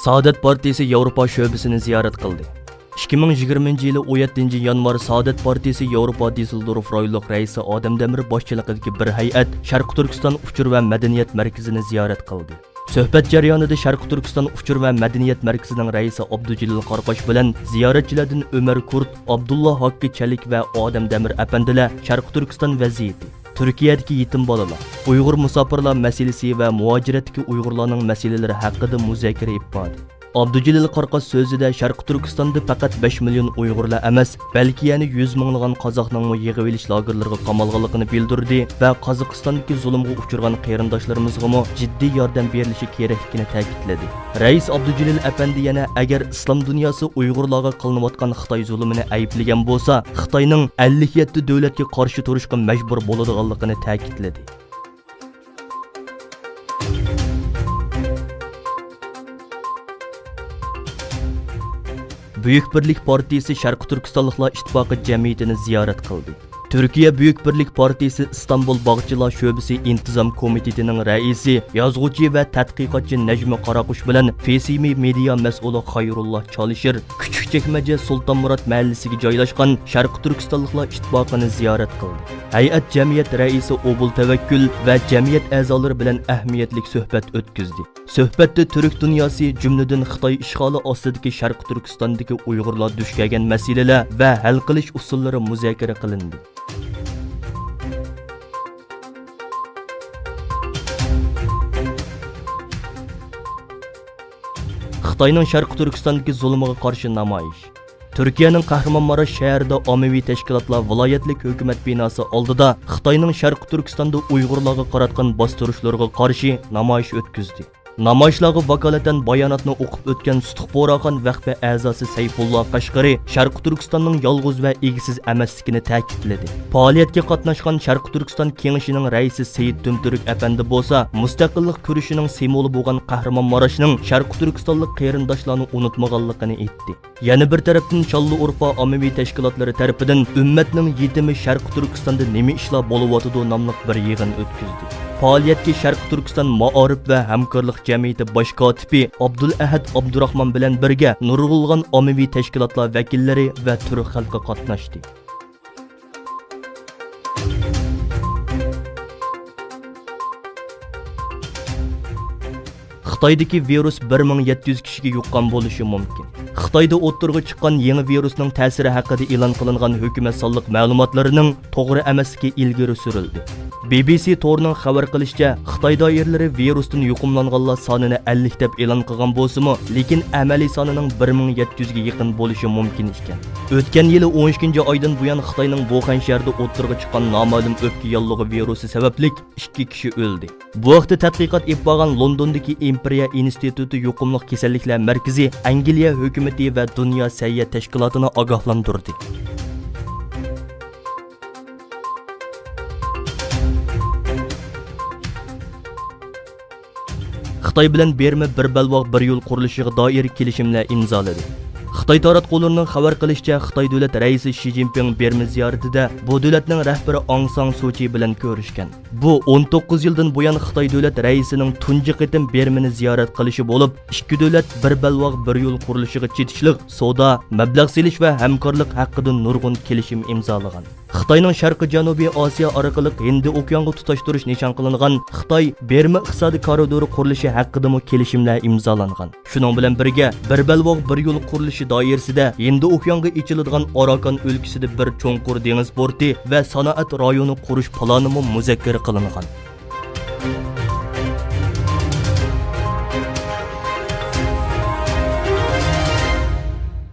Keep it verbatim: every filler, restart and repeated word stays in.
سائادەت پارتىيىسى ياۋروپا شۆبىسىنى زىيارەت قىلدى. ئىككى مىڭ يىگىرمىنچى يىلى ئون يەتتىنچى يانۋار سائادەت پارتىيىسى ياۋروپا دىسسېلدورف رايونلۇق رەئىسى ئادەم دەمىر باشچىلىقىدىكى بىر ھەيئەت شەرقىي تۈركىستان ئۇچۇر ۋە مەدەنىيەت مەركىزىنى زىيارەت قىلدى. سۆھبەت جەريانىدا شەرقىي تۈركىستان ئۇچۇر ۋە مەدەنىيەت مەركىزىنىڭ رەئىسى ئابدۇجېلىل قاراقاش بىلەن زىيارەتچىلەردىن ئۆمەر كۇرت، ئابدۇللا ھاككى چەلىك ۋە ئادەم دەمىر ئەپەندىلەر شەرقىي تۈركىستان ۋەزىيىتى، تۈركىيەدىكى يېتىم بالىلار، ئۇيغۇر مۇساپىرلار مەسىلىسى ۋە مۇھاجىرەتتىكى ئۇيغۇرلارنىڭ مەسىلىلىرى ھەققىدە مۇزاكىرە ئېلىپ باردى. ئابدۇجېلىل قاراقاش سۆزىدە شەرقىي تۈركىستاندا پەقەت بەش مىليون ئۇيغۇرلا ئەمەس، بەلكى يەنە يۈز مىڭلىغان قازاقنىڭمۇ يىغىۋېلىش لاگېرلىرىغا قامالغانلىقىنى بىلدۈردى ۋە قازاقىستاندىكى زۇلۇمغا ئۇچرىغان قېرىنداشلىرىمىزغىمۇ جىددىي ياردەم بېرىلىشى كېرەكلىكىنى تەكىتلىدى. رەئىس ئابدۇجېلىل ئەپەندى يەنە، ئەگەر ئىسلام دۇنياسى ئۇيغۇرلارغا قىلىنىۋاتقان خىتاي زۇلۇمىنى ئەيىبلىگەن بولسا، خىتاينىڭ ئەللىك يەتتە دۆلەتكە قارشى تۇرۇشقا مەجبۇر بولىدىغانلىقىنى تەكىتلىدى. بۈيۈك بىرلىك پارتىيىسى شەرقىي تۈركىستانلىقلار ئىتتىپاقى جەمئىيىتىنى زىيارەت قىلدى. تۈركىيە بۈيۈك بىرلىك پارتىيىسى ئىستانبۇل باغچىلار شۆبىسى ئىنتىزام كومىتېتىنىڭ رەئىسى، يازغۇچى ۋە تەتقىقاتچى نەجمە قاراقوش بىلەن فېسىمى مېدىيا مەسئۇلى خەيرۇللا چالىشىر كۈچۈك چەكمەجە سۇلتانمۇرات مەھەللىسىگە جايلاشقان شەرقىي تۈركىستانلىقلار ئىتتىپاقىنى زىيارەت قىلدى. ھەيئەت جەمئىيەت رەئىسى ئوبۇل تەۋەككۈل ۋە جەمئىيەت ئەزالىرى بىلەن ئەھمىيەتلىك سۆھبەت ئۆتكۈزدى. سۆھبەتتە تۈرك دۇنياسى، جۈملىدىن خىتاي ئىشغالى ئاستىدىكى شەرقىي تۈركىستاندىكى ئۇيغۇرلار دۇچ كەلگەن مەسىلىلەر ۋە ھەل قىلىش ئۇسۇللىرى مۇزاكىرە قىلىندى. خىتاينىڭ شەرقىي تۈركىستاندىكى زۇلۇمىغا قارشى نامايىش. تۈركىيەنىڭ قەھرىمانماراش شەھىرىدە ئاممىۋى تەشكىلاتلار ۋىلايەتلىك ھۆكۈمەت بىناسى ئالدىدا خىتاينىڭ شەرقىي تۈركىستاندا ئۇيغۇرلارغا قاراتقان باستۇرۇشلىرىغا قارشى نامايىش ئۆتكۈزدى. نامايىشلارغا ۋاكالىتەن باياناتنى ئوقۇپ ئۆتكەن سۇتۇق بۇغراخان ۋەخپە ئەزاسى سەيپۇللا قەشقىرى شەرقىي تۈركىستاننىڭ يالغۇز ۋە ئىگىسىز ئەمەسلىكىنى تەكىتلىدى. پائالىيەتكە قاتناشقان شەرقىي تۈركىستان كېڭىشىنىڭ رەئىسى سېيىت تۈمتۈرك ئەپەندى بولسا مۇستەقىللىق كۈرىشىنىڭ سىمۋولى بولغان قەھرىمانماراشنىڭ شەرقىي تۈركىستانلىق قېرىنداشلارنى ئۇنتۇمىغانلىقىنى ئېيتتى. يەنە بىر تەرەپتىن، شانلىئورفا ئاممىۋى تەشكىلاتلىرى تەرىپىدىن ئۈممەتنىڭ يېتىمى شەرقىي تۈركىستاندا نېمە ئىشلار بولۇۋاتىدۇ ناملىق بىر يىغىن ئۆتكۈزدى. پائالىيەتكە شەرقىي تۈركىستان مائارىپ ۋە ھەمكارلىق جەمئىيىتى باش كاتىپى ئابدۇلئەھەد ئابدۇراخمان بىلەن بىرگە نۇرغۇنلىغان ئاممىۋى تەشكىلاتلار ۋەكىللىرى ۋە تۈرك خەلقى قاتناشتى. خىتايدىكى ۋىرۇس بىر مىڭ يەتتە يۈز كىشىگە يۇققان بولۇشى مۇمكىن. خىتايدا ئوتتۇرىغا چىققان يېڭى ۋىرۇسنىڭ تەسىرى ھەققىدە ئېلان قىلىنغان ھۆكۈمەت سانلىق مەلۇماتلىرىنىڭ توغرا ئەمەسلىكى ئىلگىرى سۈرۈلدى. بى بى سى تورىنىڭ خەۋەر قىلىشىچە، خىتاي دائىرىلىرى ۋىرۇستىن يۇقۇملانغانلار سانىنى ئەللىك دەپ ئېلان قىلغان بولسىمۇ، لېكىن ئەمەلىي سانىنىڭ بىر مىڭ يەتتە يۈزگە يېقىن بولۇشى مۇمكىن ئىكەن. ئۆتكەن يىلى ئون ئىككىنچى ئايدىن بۇيان خىتاينىڭ ۋۇخەن شەھىرىدە ئوتتۇرىغا چىققان نامەلۇم ئۆپكە ياللۇغى ۋىرۇسى سەۋەبلىك ئىككى كىشى ئۆلدى. بۇ ھەقتە تەتقىقات ئېلىپ بارغان لوندوندىكى ئىمپېرىيە ئىنستىتۇتى يۇقۇملۇق كېسەللىكلەر مەركىزى ئەنگلىيە ھۆكۈمىتى ۋە دۇنيا سەھىيە تەشكىلاتىنى ئاگاھلاندۇردى. خىتاي بىلەن بىرما بىر بەلباغ بىر يول قۇرۇلۇشىغا دائىر كېلىشىملەر ئىمزالىدى. خىتاي تاراتقۇلىرىنىڭ خەۋەر قىلىشىچە، خىتاي دۆلەت رەئىسى شى جىنپىڭ بىرما زىيارىتىدە بۇ دۆلەتنىڭ رەھبىرى ئاڭ سان سۇچى بىلەن كۆرۈشكەن. بۇ ئون توققۇز يىلدىن بۇيان خىتاي دۆلەت رەئىسىنىڭ تۇنجى قېتىم بىرمىنى زىيارەت قىلىشى بولۇپ، ئىككى دۆلەت بىر بەلباغ بىر يول قۇرۇلۇشىغا چېتىشلىق سودا، مەبلەغ سېلىش ۋە ھەمكارلىق ھەققىدە نۇرغۇن كېلىشىم ئىمزالىغان. خىتاينىڭ شەرقىي جەنۇبىي ئاسىيا ئارقىلىق ھىندى ئوكيانغا تۇتاشتۇرۇش نىشان قىلىنغان خىتاي بىرما ئىقتىسادىي كارىدورى قۇرۇلۇشى ھەققىدىمۇ كېلىشىملەر ئىمزالانغان. شۇنىڭ بىلەن بىرگە، بىر بەلباغ بىر يول قۇرۇلۇشى دائىرىسىدە ھىندى ئوكيانغا ئېچىلىدىغان ئاراكان ئۆلكىسىدە بىر چوڭقۇر دېڭىز پورتى ۋە سانائەت رايونى قۇرۇش پىلانىمۇ مۇزاكىرە قىلىنغان.